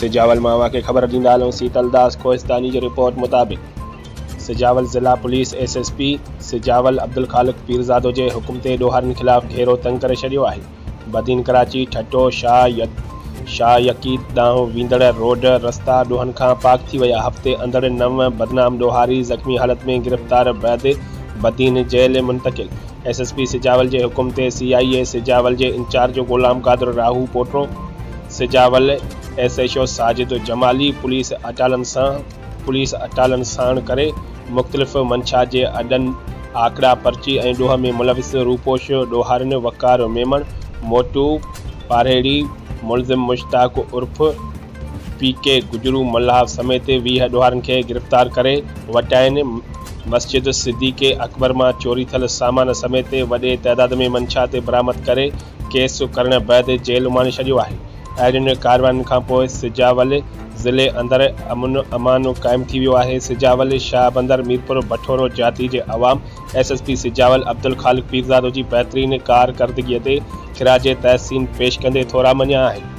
سجاول مان اوهان کي خبر ڏيندا هلون سيتل داس ڪوهستاني جي رپورٽ مطابق سجاول ضلع police S S P Sujawal Abdul Khaliq Pirzado جي حڪم تي ڏوهارين خلاف گهيرو تنگ ڪري ڇڏيو آهي بدين ڪراچي ٺٽو شاهه شاهه يقيت ڏانهن ويندڙ روڊ رستا ڏوهن کان پاڪ ٿي ويا هفتي اندڙ نو بدنام ڏوهاري زخمي حالت ۾ گرفتار بعد بدين جيل منتقل ايس ايس پي سجاول جي حڪم تي سي آء اي سجاول جي incharge Ghulam Qadir Rahu Poto, Sujawal S H O Sajid Jamali police اٽالن سان پوليس اٽالن ساڻ ڪري مختلف منشا جي اڏن آڪڙا پرچي ۽ ڏوهه ۾ ملوث روپوش ڏوهارين وقار ميمڻ، موٽو پارهيڙي، ملزم مشتاق عرف پي ڪي گجرو ملاح سميت 20 ڏوهارين کي گرفتار ڪري وٽائن مسجد صديق اڪبر مان چوري ٿيل سامان سميت وڏي تعداد ۾ منشيات برآمد ڪري ڪيس ڪرڻ بعد جيل اماڻي ڇڏيو آهي. اهڙين ڪاررواين کانپوء سجاول ضلعي اندر امن امان قائم ٿي ويو آهي. سجاول، شاهه بندر، ميرپور بٺورو جاتي جي عوام S S P Sujawal Abdul Khaliq Pirzado جي بهترين ڪارڪردگي تي خراج تحسين پيش ڪندي ٿورا مڃيا آهن.